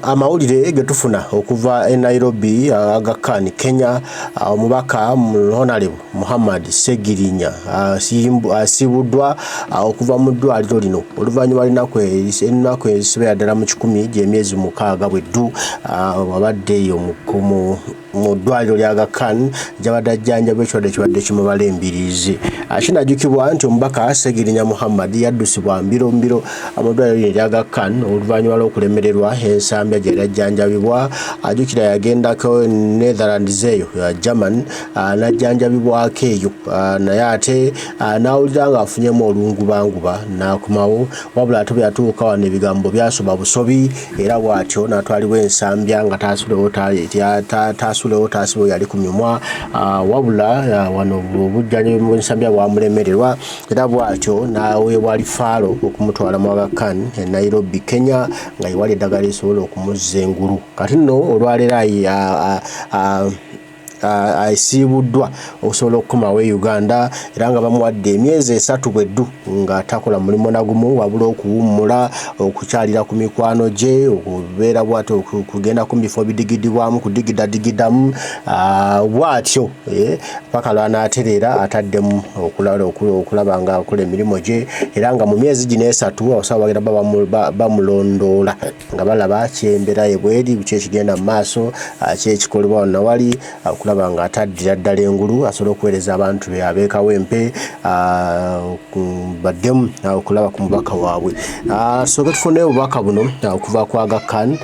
Amawulire getufuna okuva e Nairobi, Aga Khan, Kenya, omubaka Honorable Muhammad Ssegirinya asiibuddwa okuva mu ddwaliro lino oluvannyuma lw'ennaku ennaku ezisobera ddala mu 100 gy'emyezi 6 bweddu abadde eyo mu ddwaliro lya Aga Khan gy'abadde ajjanjabwa ekirwadde kibadde kimubala embiriizi. Kinajjukibwa nti omubaka Ssegirinya Muhammad yaddusibwa mbiro mbiro mu ddwaliro lino erya Aga Khan oluvannyuma lw'okulemererwa ensambya gye yali ajjanjabibwa. Ajjukira yagendako Netherlands eyo German n'ajjanjabibwako eyo, naye ate n'awulira ng'afunyemu olungubanguba n'akomawo, wabula ate bwe yatuuka wano ebigambo byasoba busobi era bw'atyo n'atwalibwa ensambya nga taasulewo taasulewo taasibewo yali ku mimwa, wabula wano obujjanjabi bw'ensambya bwamulemererwa era bw'atyo n'aweebwa lifaalo okumutwala mu Aga Khan e Nairobi, Kenya, nga yewali eddagala erisobola okumuzza engulu. Kati nno olwaleero asiibuddwa okusobola okukomawo e Uganda era nga bamuwadde emyezi 3 bweddu nga takola mulimu na gumu wabula okuwummula, okukyalira ku mikwano gye, okubeera bw'atyo, okugenda ku bifo bidigidibwamu, kudigidadigidamu bw'atyo paka lw'anaatereera ataddemu okulaba nga akola emirimu gye, era nga mu myezi gino 3 abasawo bagenda bamulondoola nga balaba kyembeera ye bweri, biki ekigenda mu maaso, ki ekikolebwa wano nawali, okulaba nga ataddira ddala engulu asobole okuweereza abantu be abeekawempe baddemu okulaba ku mubaka waabwe. Tusooke tufune obubaka buno okuva ku Aga Khan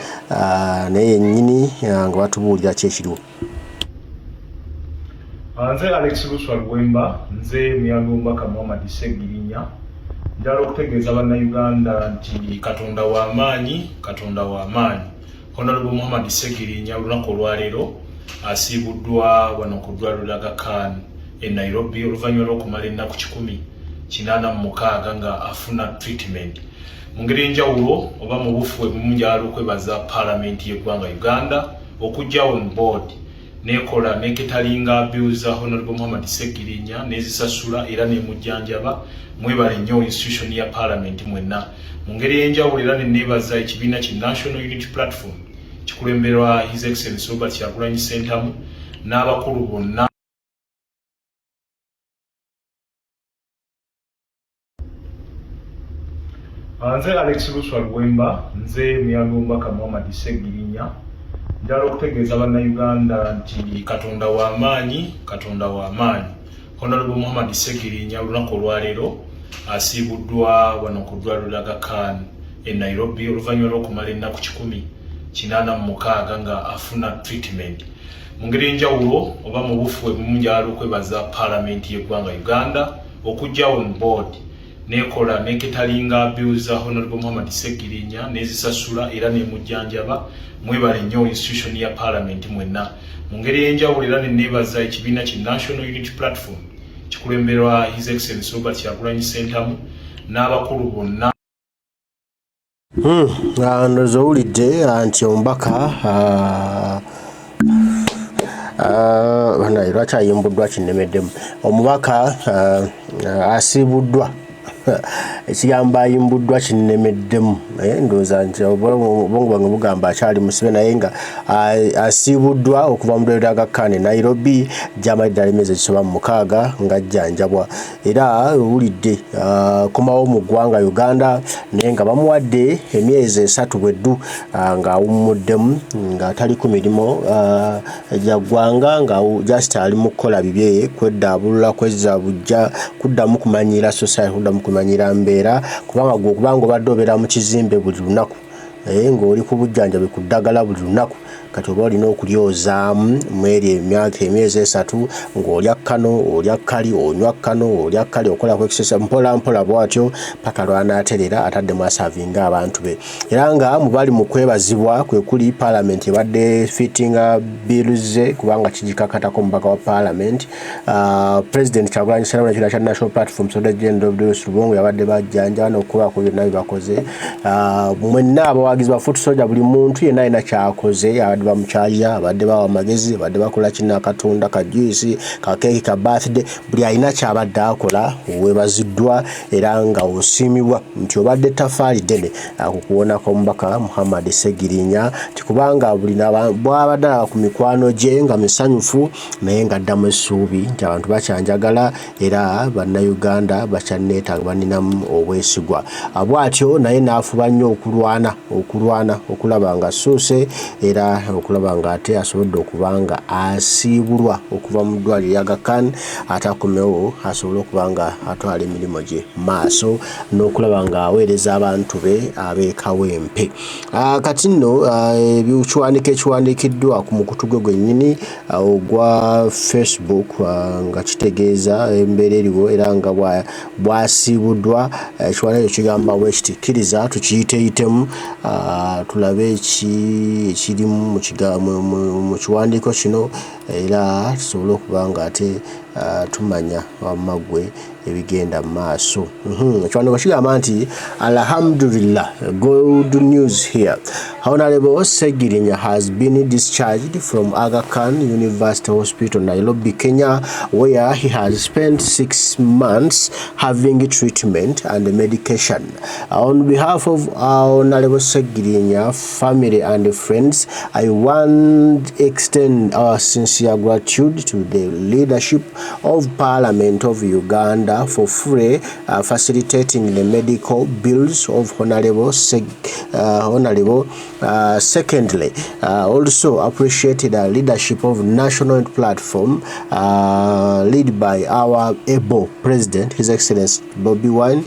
naye yennyini nga batubuulira ki ekiriwo. Nze Alex Luswa Luwemba, nze muyambi w'omubaka Muhammad Ssegirinya. Njagala okutegeeza bannayuganda nti Katonda wa maanyi, Katonda wa maanyi. Honorable Muhammad Ssegirinya olunaku olwaleero asiibuddwa wano ku ddwaliro lya Aga Khan e Nairobi oluvannyuma lw'okumala ennaku 186 nga afuna treatment. Mu ngeri enjawulo oba mu bufu ebumu njagala okwebaza Paalamenti y'eggwanga Uganda okujja on board nekola neketalinga bills za Honorable Muhammad Ssegirinya nezisasula era nemujjanjaba. Mwebale nnyo institution ya Parliament mwenna. Mu ngeri ey'enjawulo era ne neebaza ekibiina ki National Unity Platform kikulemberwa His Excellency Robert Kyagulanyi Ssentamu n'abakulu bonna. Nze Alex Luswa Luwemba, nze muyambi w'omubaka Muhammad Ssegirinya. Njagala okutegeeza bannayuganda nti Katonda wa maanyi, Katonda wa maanyi. Honorable Muhammad Ssegirinya olunaku olwaleero asiibuddwa wano ku ddwaliro lya Aga Khan e Nairobi oluvannyuma lw'okumala ennaku 186 nga afuna treatment. Mu ngeri enjawulo oba mu bufu ebumu njagala okwebaza Paalamenti y'eggwanga Uganda okujja on board nekola neketalinga bills za Honorable Muhammad Ssegirinya nezisasula era nemujjanjaba. Mwebale nnyo institution ya Parliament mwenna. Mu ngeri ey'enjawulo era ne neebaza ekibiina ki National Unity Platform kikulemberwa His Excellency Robert Kyagulanyi Ssentamu n'abakulu bonna. Ndowooza owulidde nti omubaka banaye lwaki ayimbuddwa kinnemeddemu. Omubaka asiibuddwa, ekigambo ayimbuddwa kinnemeddemu, ndowooza nti obwongo bwange bugamba akyali musibe, naye nga asiibuddwa okuva mu ddwaliro lya Aga Khan e Nairobi gy'amalidde ddala emyezi egisoba mu 6 ng'ajjanjabwa, era owulidde komawo mu ggwanga Uganda naye nga bamuwadde emyezi 3 bweddu ng'awummuddemu nga tali ku mirimu gya ggwanga, nga just ali mu kukola bibye, kweddaabulula, kwezza buggya, kuddamu kumanyiira society, kuddamu kumanyiira mbeera, kubanga gwe okubanga obadde obeera mu kizimbe buli lunaku ng'oli ku bujjanjabi ku ddagala buli lunaku, kati oba olina okulyozaamu mweri emyaka emyezi 3 ng'olya kano, olya kali, onywa kano, olya kali, okola ku exercise mpola mpola bw'atyo paka lw'anaaterera ataddemu asavinga abantu be. Era nga mu bali mu kwebazibwa kwe kuli Parliament ebadde fittinga bills ze kubanga kigikakatako omubaka wa Parliament, President Kyagulanyi Ssentamu n'ekibiina kya National Platform Soda General Lewis Rubongo yabadde bajjanja n'okubaako byonna bye bakoze. Mwenna abawagizi Abawagizi ba foot soldier, buli muntu yenna alina kyakoze, abadde bamukyalira, abadde bawa amagezi, abadde bakola kina, akatunda ka juice, kakeeki ka birthday, buli alina kyabadde akola, weebaziddwa era nga osiimibwa nti obadde tafaali ddene ku kuwonako omubaka Muhammad Ssegirinya, nti kubanga buli bw'abadde alaba ku mikwano gye nga misanyufu, naye ng'addamu essuubi nti abantu bakyanjagala era Bannayuganda bakyanneetaaga, baninamu obwesigwa. Bw'atyo naye n'afuba nnyo okulwana, okulwana okulaba nga assuuse era okulaba nga ate asobodde okuba nga asiibulwa okuva mu ddwaliro erya Aga Khan, ate akomewo asobole okuba nga atwala emirimu gye maaso n'okulaba nga aweereza abantu be ab'e Kawempe. Kati nno ekiwandiiko ekiwandiikiddwa ku mukutu gwe gwennyini ogwa Facebook nga kitegeeza embeera eriwo era nga bw'asiibuddwa, ekiwandiiko ekyo kigamba bwe kiti, kkiriza tukiyiteeyitemu tulabe ekirimu mu kiwandiiko kino era tusobole okuba nga ate tumanya wamma ggwe ebigenda mu maaso. Ekiwandiiko kigamba nti, "Alhamdulillah, good news here. Honorable Ssegirinya has been discharged from Aga Khan University Hospital, Nairobi, Kenya, where he has spent 6 months having treatment and medication. On behalf of Honorable Ssegirinya family and friends, I want to extend our sincere gratitude to the leadership of Parliament of Uganda for fully facilitating the medical bills of Honorable. Secondly, also appreciate the leadership of National Platform led by our able President, His Excellency Bobi Wine,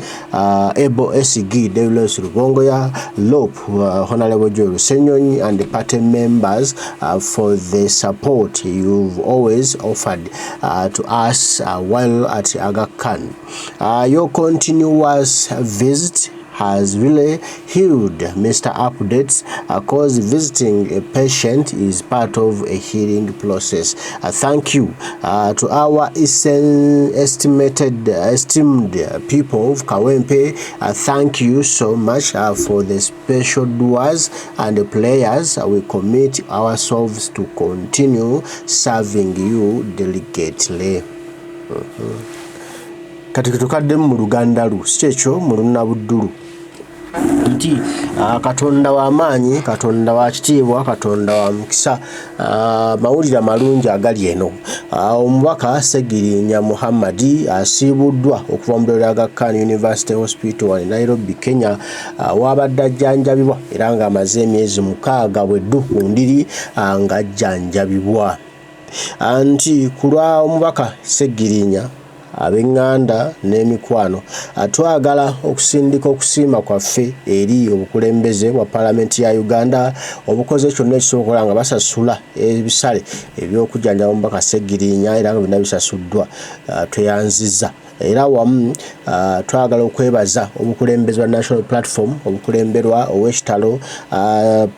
able SG David Rubongoya, LOP Honorable Joel Ssenyonyi, and the party members for the support you've always offered to us while at Aga Khan. Your continuous visit has really healed Mr. Updates, 'cause visiting a patient is part of a healing process. Thank you to our esteemed people of Kawempe. Thank you so much for the special duas and the prayers. We commit ourselves to continue serving you diligently." Kati tukaddemu mu Luganda lu si kyekyo, mu Lunnabuddulu nti Katonda w'amaanyi, Katonda wa kitiibwa, Katonda wa mukisa. Mawulire malungi agali eno. Omubaka Ssegirinya Muhammadi asiibuddwa okuva mu ddwaliro Aga Khan University Hospital wano Nairobi, Kenya, wabadde ajjanjabibwa era ng'amaze emyezi 6 bweddu ku ndiri ng'ajjanjabibwa, nti ku lwa omubaka Ssegirinya, ab'eŋŋanda n'emikwano, twagala okusindika okusiima kwaffe eri obukulembeze bwa Paalamenti ya Uganda obukoze kyonna ekisobola nga basasula ebisale eby'okujjanjaba omubaka Ssegirinya, era nga byonna bisasuddwa, tweyanzizza. Era wamu twagala okwebaza obukulembeze bwa National Platform obukulemberwa ow'ekitalo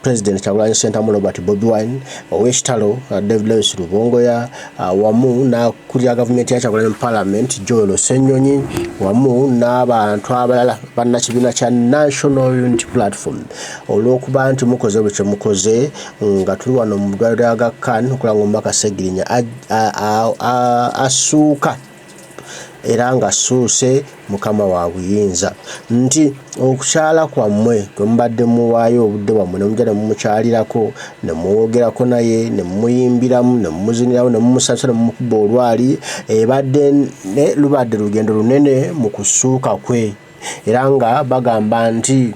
President Kyagulanyi Ssentamu Robert Bobi Wine, ow'ekitalo David Lewis Rubongoya, wamu n'akulira gavumenti ya Kyagulanyi mu Parliament Joel Ssenyonyi, wamu n'abantu abalala bannakibiina kya National Unity Platform, olw'okuba nti mukoze bwe kyemukoze nga tuli wano mu ddwaliro lya Aga Khan okulaba nga omubaka Ssegirinya assuuka era ng'assuuse, Mukama wa buyinza, nti okukyala kwammwe kwe mubadde muwaayo obudde bwammwe ne mujja ne mumukyalirako, ne mwogerako naye, ne mumuyimbiramu, ne mumuziniramu, ne mumusanyusa, ne mumukuba olwali, ebadde lubadde lugendo lunene mu kussuuka kwe. Era nga bagamba nti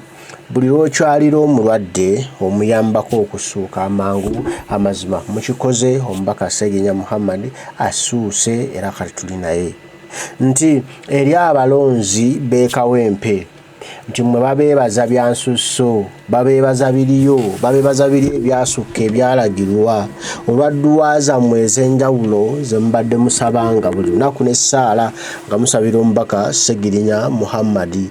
buli lw'okyalira omulwadde omuyambako okussuuka amangu. Amazima mukikoze, omubaka Ssegirinya Muhammad assuuse era kati tuli naye. Nti eri abalonzi b'e Kawempe, nti mmwe babeebaza byansusso, babeebaza biriyo, babeebaza biri ebyasukka ebyalagirwa, olwa dduwa zammwe ez'enjawulo ze mubadde musabanga buli lunaku n'essaala nga musabira omubaka Ssegirinya Muhammadi.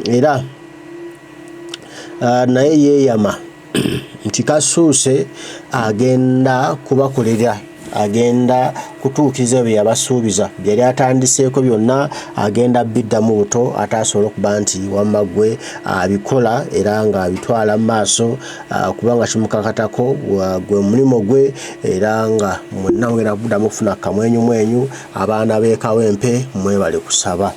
Era naye yeeyama nti kasuuse agenda kubakolera. Agenda kutuukiriza bye yabasuubiza, bye yali atandiseeko byonna agenda biddamu buto, ate asobole okuba nti wamma ggwe abikola era ng'abitwala mu maaso, kubanga kimukakatako, gwe mulimu gwe, era nga mwenna mugenda kuddamu okufuna kamwenyumwenyu. Abaana b'e Kawempe mwebale kusaba.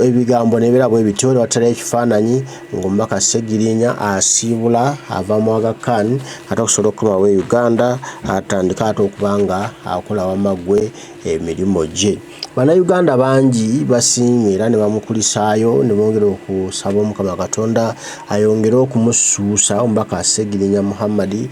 Ebigambo nebeera bwe bityo. Watera ekifaananyi ng'omubaka Ssegirinya asiibula ava mu Aga Khan ate okusobola okukomawo e Uganda atandike ate okuba nga akola wamma ggwe emirimu gye. Bannayuganda bangi basiimye era ne bamukulisaayo ne bongera okusaba Omukama Katonda ayongere okumusuusa omubaka Ssegirinya Muhammad,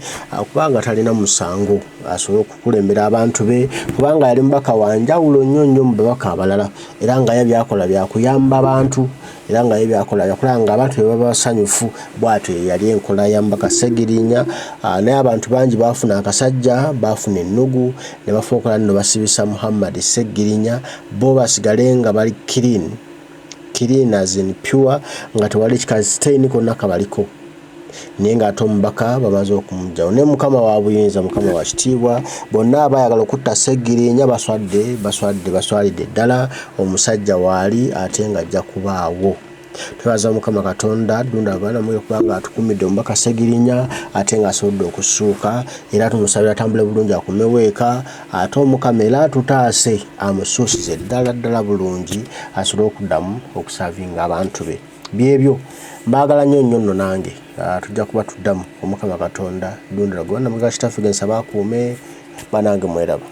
kubanga talina musango, asobole okukulembera abantu be, kubanga yali mubaka wa njawulo nnyo nnyo mu babaka abalala, era nga ye byakola byakuyamba bantu, era nga ye byakola byakulaba nga abantu be baba basanyufu. Bw'atyo ye yali enkola ya mubaka Ssegirinya. Naye abantu bangi baafuna akasajja, baafuna ennugu ne bafuuka nno basibisa Muhammad Ssegirinya, bo basigale nga bali clean, clean as in pure, nga tewali kika stain konna kabaliko, naye ng'ate omubaka bamaze okumuggyawo. Naye Mukama wa buyinza, Mukama wa kitiibwa. Bonna abaayagala okutta Ssegirinya baswadde, baswadde, baswalidde ddala. Omusajja waali ate ng'ajja kubaawo. Twebaza Mukama Katonda Ddunda abaana muye kubanga atukumidde omubaka Ssegirinya ate ng'asobodde okussuuka, era tumusabira atambule bulungi akomewo eka, ate Omukama era atutaase amusuusize ddala ddala bulungi asobole okuddamu okusaavinga abantu be. Byebyo, mbaagala nnyo nnyo nno nange. Tujja kuba tuddamu. Omukama Katonda Ddunda gwe bannamugga kitaffe ge nsaba akuume banange mweraba.